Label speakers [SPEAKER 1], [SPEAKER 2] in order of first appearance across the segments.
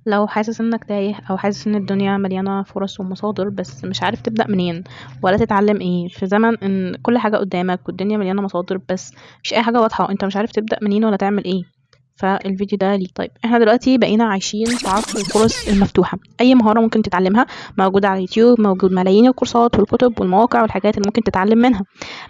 [SPEAKER 1] لو حاسس إنك تايه أو حاسس إن الدنيا مليانة فرص ومصادر بس مش عارف تبدأ منين ولا تتعلم إيه، في زمن إن كل حاجة قدامك والدنيا مليانة مصادر بس مفيش أي حاجة واضحة، أنت مش عارف تبدأ منين ولا تعمل إيه، فالفيديو ده ليك. طيب احنا دلوقتي بقينا عايشين في عصر الفرص المفتوحة، أي مهارة ممكن تتعلمها موجودة على اليوتيوب، موجود ملايين الكورسات والكتب والمواقع والحاجات اللي ممكن تتعلم منها.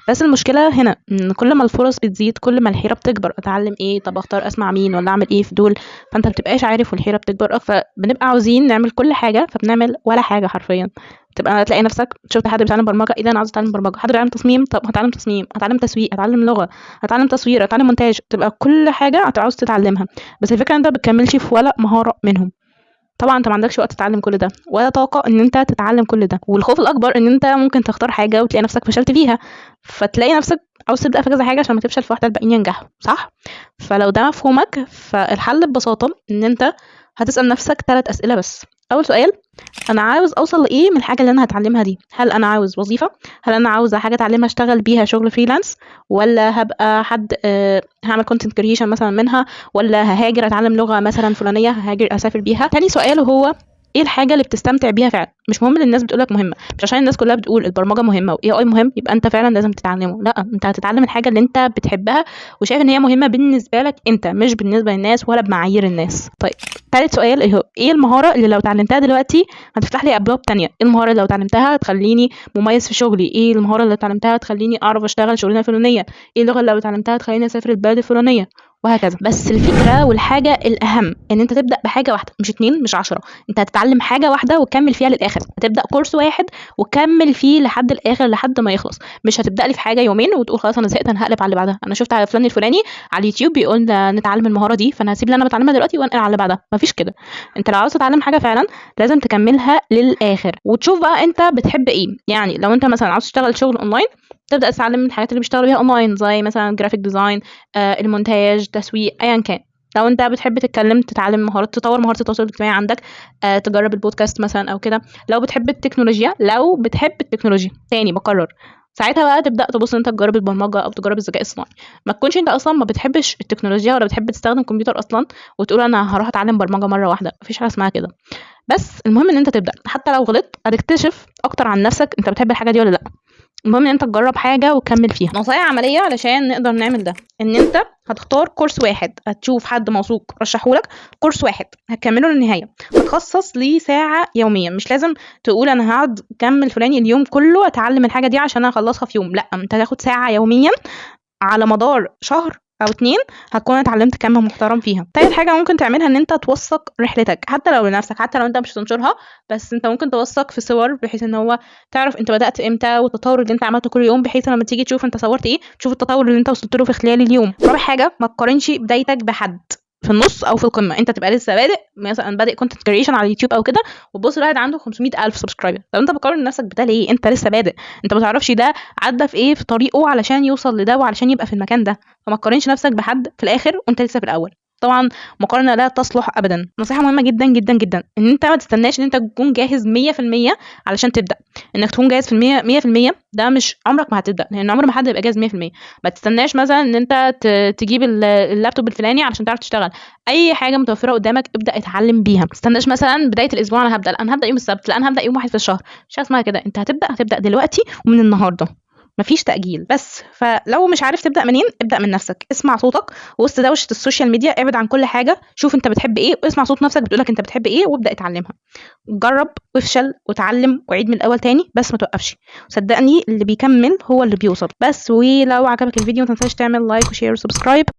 [SPEAKER 1] بس المشكلة هنا إن كل ما الفرص بتزيد كل ما الحيرة بتكبر، أتعلم إيه؟ طب أختار أسمع مين ولا أعمل إيه في دول؟ فأنت مبتبقاش عارف والحيرة بتكبر أكتر، فبنبقى عاوزين نعمل كل حاجة فبنعمل ولا حاجة حرفيا. تبقى تلاقي نفسك شفت حد بيتعلم برمجة، ايه ده انا عاوز اتعلم برمجة، حد بيتعلم تصميم، طب هتعلم تصميم، هتعلم تسويق، هتعلم لغة، هتعلم تصوير، هتعلم مونتاج، تبقى كل حاجة انت عاوز تتعلمها، بس الفكرة انت ما بتكملش في ولا مهارة منهم. طبعا انت ما عندكش وقت تتعلم كل ده ولا طاقة ان انت تتعلم كل ده، والخوف الاكبر ان انت ممكن تختار حاجة وتلاقي نفسك فشلت فيها، فتلاقي نفسك عاوز تبدأ في كذا حاجة عشان ما تفشل في واحدة الباقيين ينجحوا، صح؟ فلو ده مفهومك فالحل ببساطة ان انت هتسأل نفسك 3 أسئلة بس. اول سؤال، انا عاوز اوصل لايه من الحاجة اللي انا هتعلمها دي؟ هل انا عاوز وظيفة؟ هل انا عاوزه حاجة اتعلمها اشتغل بيها شغل freelance؟ ولا هبقى حد هعمل content creation مثلا منها؟ ولا ههاجر اتعلم لغة مثلا فلانيه ههاجر اسافر بيها؟ تاني سؤال هو ايه الحاجة اللي بتستمتع بيها فعلا؟ مش مهم ان الناس بتقولك مهمة، مش عشان الناس كلها بتقول البرمجة مهمة و AI مهم يبقى انت فعلا لازم تتعلمه، لا، انت هتتعلم الحاجة اللي انت بتحبها وشايف ان هي مهمة بالنسبة لك انت، مش بالنسبة للناس ولا بمعايير الناس. طيب تالت سؤال ايه هو ايه المهارة اللي لو اتعلمتها دلوقتي هتفتح لي ابواب تانية؟ ايه المهارة اللي لو اتعلمتها هتخليني مميز في شغلي؟ ايه المهارة اللي اتعلمتها هتخليني اعرف اشتغل شغلانة فلانيه؟ ايه اللغة اللي لو اتعلمتها هتخليني اسافر البلد الفلانية؟ وهكذا. بس الفكرة والحاجة الأهم إن أنت تبدأ بحاجة واحدة، مش 2 مش 10، أنت هتتعلم حاجة واحدة وتكمل فيها للآخر، هتبدأ كورس واحد وتكمل فيه لحد الآخر لحد ما يخلص، مش هتبدأ لي في حاجة يومين وتقول خلاص أنا زهقت أنا هقلب على اللي بعدها. أنا شفت على فلان الفلاني على اليوتيوب بيقول نتعلم المهارة دي فأنا هسيب اللي أنا بتعلمها دلوقتي وأنقل على اللي بعدها، مفيش كده. أنت لو عاوز تتعلم حاجة فعلا لازم تكملها للآخر وتشوف بقى أنت بتحب إيه. يعني لو أنت مثلا عاوز تشتغل شغل أونلاين تبدأ تتعلم الحاجات اللي بيشتغلوا بيها أونلاين زي مثلا graphic design، المونتاج، تسويق، أيا كان. لو أنت بتحب تتكلم تتعلم مهارات، تطور مهارات التواصل الاجتماعي عندك، تجرب البودكاست مثلا أو كده. لو بتحب التكنولوجيا، لو بتحب التكنولوجيا تاني بكرر، ساعتها بقى تبدأ تبص إن أنت تجرب البرمجة أو تجرب الذكاء الصناعي. ما تكونش أنت أصلا ما بتحبش التكنولوجيا ولا بتحب تستخدم كمبيوتر أصلا وتقول أنا هروح أتعلم برمجة مرة واحدة، مفيش حاجة اسمها كده. بس المهم إن أنت تبدأ، حتى لو غلطت هتكتشف أكتر عن نفسك أنت بتحب الحاجة دي ولا لأ. المهم ان انت تجرب حاجة وتكمل فيها. نصايح عملية علشان نقدر نعمل ده، ان انت هتختار كورس واحد، هتشوف حد موثوق رشحهولك كورس واحد هتكمله للنهاية، هتخصص ليه ساعة يوميا. مش لازم تقول انا هقعد اكمل فلاني اليوم كله اتعلم الحاجة دي عشان اخلصها في يوم، لا، انت هتاخد ساعة يوميا على مدار شهر او 2 هتكون اتعلمت كم محترم فيها. تالت حاجة ممكن تعملها ان انت توثق رحلتك، حتى لو لنفسك، حتى لو انت مش هتنشرها، بس انت ممكن توثق في صور بحيث ان هو تعرف انت بدأت امتى والتطور اللي انت عملته كل يوم، بحيث لما تيجي تشوف انت صورت ايه تشوف التطور اللي انت وصلت له في خلال اليوم. رابع حاجة، ما تقارنش بدايتك بحد في النص او في القمه. انت تبقى لسه بادئ مثلا، بادئ content creation على اليوتيوب او كده، وتبص لواحد عنده 500,000 subscriber، طب انت بتقارن نفسك بده ليه؟ انت لسه بادئ، انت ما تعرفش ده عدى في ايه في طريقه علشان يوصل لده وعلشان يبقى في المكان ده، فما تقارنش نفسك بحد في الاخر وانت لسه في الاول. طبعا مقارنة لا تصلح ابدا. نصيحة مهمة جدا جدا جدا، ان انت ما تستناش ان انت تكون جاهز 100% علشان تبدا. انك تكون جاهز في المية، مية في المية ده مش عمرك ما هتبدا، لان عمر ما حد يبقى جاهز 100%. ما تستناش مثلا ان انت تجيب اللابتوب الفلاني علشان تعرف تشتغل. اي حاجة متوفرة قدامك ابدا اتعلم بيها. ما تستناش مثلا بداية الاسبوع انا هبدا، لا انا هبدا يوم السبت، لا انا هبدا يوم 1 في الشهر، مش حاجة اسمها كده. انت هتبدا دلوقتي ومن النهارده، مفيش تأجيل. بس فلو مش عارف تبدأ منين، ابدأ من نفسك، اسمع صوتك وسط دوشة ال social media، ابعد عن كل حاجة، شوف انت بتحب ايه واسمع صوت نفسك بتقولك انت بتحب ايه وابدأ اتعلمها. جرب وافشل وتعلم وعيد من الأول تاني، بس ما توقفش. صدقني اللي بيكمل هو اللي بيوصل. بس ولو عجبك الفيديو ما تنساش تعمل like و share و subscribe.